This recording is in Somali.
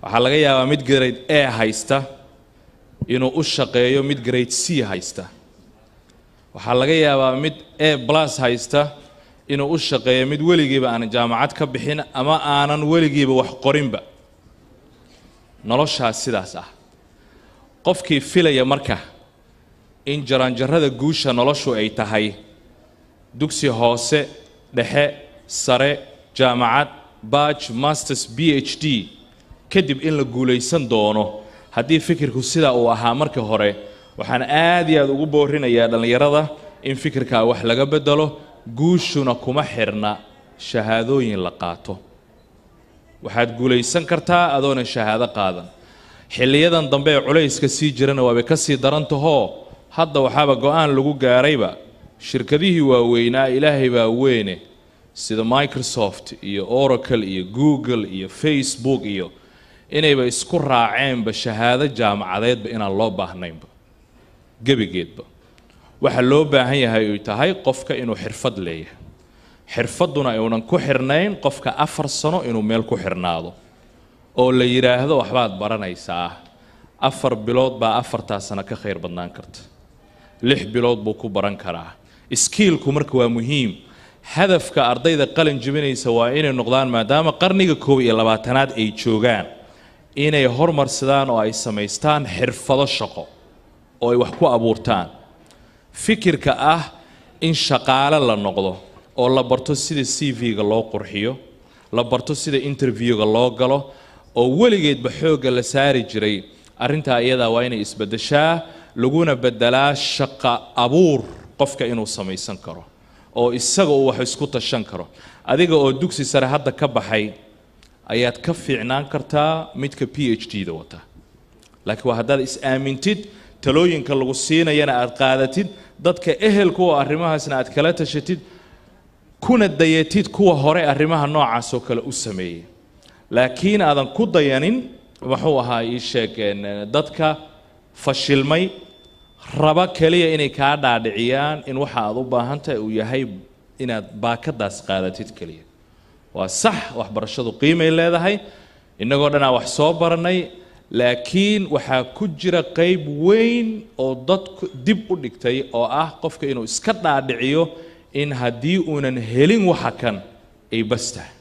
Waxaa laga yaabaa mid grade A haysta inuu u shaqeeyo mid grade C haysta. Waxaa laga yaabaa mid A+ haysta inuu u shaqeeyo mid weligiiba aanan jaamacad ka bixin ama aanan weligiiba wax qorinba. Noloshaas sidaas ah. Qofkii filaya marka in jaranjarada guusha noloshu ay tahay dugsi hoose, dhexe, sare, jaamacad, bach, masters, PhD, kadib in la guulaysan doono, haddii fikirku sidaa uu ahaa marka hore, waxaan aad iyo aad ugu boorinayaa dhallinyarada in fikirkaa wax laga bedelo. Guushuna kuma xirna shahaadooyin la qaato. Waxaad guulaysan kartaa adoonan shahaado qaadan. Xilliyadan dambe ee culayska sii jirana waabay ka sii daran tahoo, hadda waxaaba go-aan lagu gaarayba shirkadihii waaweynaa, Ilaahay baa weyne, sida Microsoft iyo Oracle iyo Google iyo Facebook iyo inayba isku raaceenba shahaado jaamacadeedba inaan loo baahnaynba gebigeedba. Waxa loo baahan yahay ay tahay qofka inuu xirfad leeyahay, xirfadduna ayuunan ku xirnayn qofka 4 sano inuu meel ku xirnaado oo la yidhaahdo waxbaad baranaysaa. 4 bilood baa 4-taa sano ka khayr badnaan karta, 6 bilood buu ku baran karaa skill-ku. Marka waa muhiim, hadafka ardayda qalin jebinaysa waa inay noqdaan, maadaama qarniga 21-aad ay joogaan, inay hormarsadaan oo ay samaystaan xirfado shaqo oo ay wax ku abuurtaan. Fikirka ah in shaqaale la noqdo oo la barto sida CV-ga loo qurxiyo, la barto sida interview-ga loo galo, oo weligeedba xoogga la saari jiray arrintaa iyadaa, waa inay isbeddeshaa, laguna beddelaa shaqa abuur, qofka inuu samaysan karo oo isaga uu wax isku tashan karo. Adiga oo dugsi sare hadda ka baxay ayaad ka fiicnaan kartaa midka PhD da wata, laakiin waa haddaad is-aamintid, talooyinka lagu siinayana aad qaadatid, dadka ehelku oo arrimahaasna aad kala tashatid, kuna dayatid kuwa hore arrimaha noocaas oo kale u sameeyey, laakiin aadan ku dayanin, muxuu ahaa, ii sheeg, dadka fashilmay raba keliya inay kaa dhaadhiciyaan in waxa aad u baahan tahay uu yahay inaad baakadaas qaadatid keliya. Waa sax, waxbarashadu qiimay leedahay, innagoo dhanaa wax soo baranay, laakiin waxaa ku jira qayb weyn oo dadku dib u dhigtay oo ah qofka inuu iska dhaadhiciyo in haddii uunan helin waxa kan ay bas tahay.